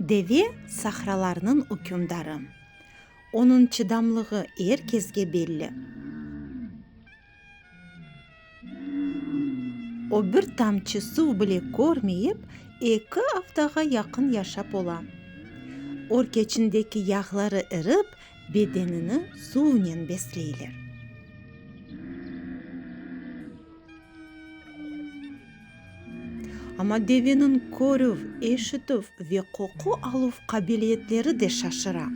Deve, sahralarnıñ ükümdarı. Onıñ çıdamlığı er kesge belli. O bir tamçı suv bile körmeyip, eki aftağa yaqın yaşap ola. Örkeçindeki yağları irip, bedenini suvnen besleyler. Amma deveniñ körüv, eşitüv ve qoqu aluv qabiliyetleri de şaşıra.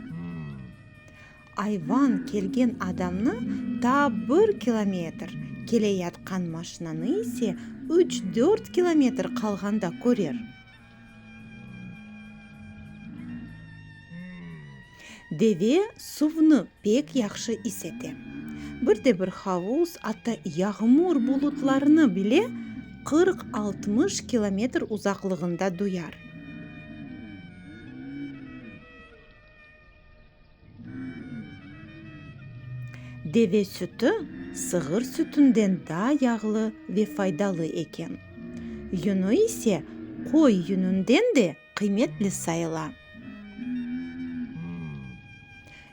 Ayvan kelgen adamnı taa bir kilometr, keleyatqan maşinanı ise üç-dört kilometr qalğanda körer. Deve suvnı pek yahşı is ete. Bir de bir havuz, atta yağmur bulutlarını bile 40-60 kilometr uzaqlığında duyar. Deve sütü sığır sütünden daa yağlı ve faydalı eken. Yünü ise qoy yününden de qıymetli sayıla.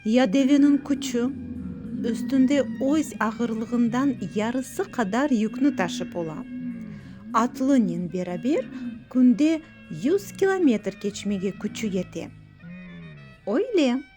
Ya deveniñ küçü? Üstünde öz ağırlığından yarısı qadar yükni taşıp ola. Atlınen beraber künde yüz kilometr keçmege küçü yete. Öyle.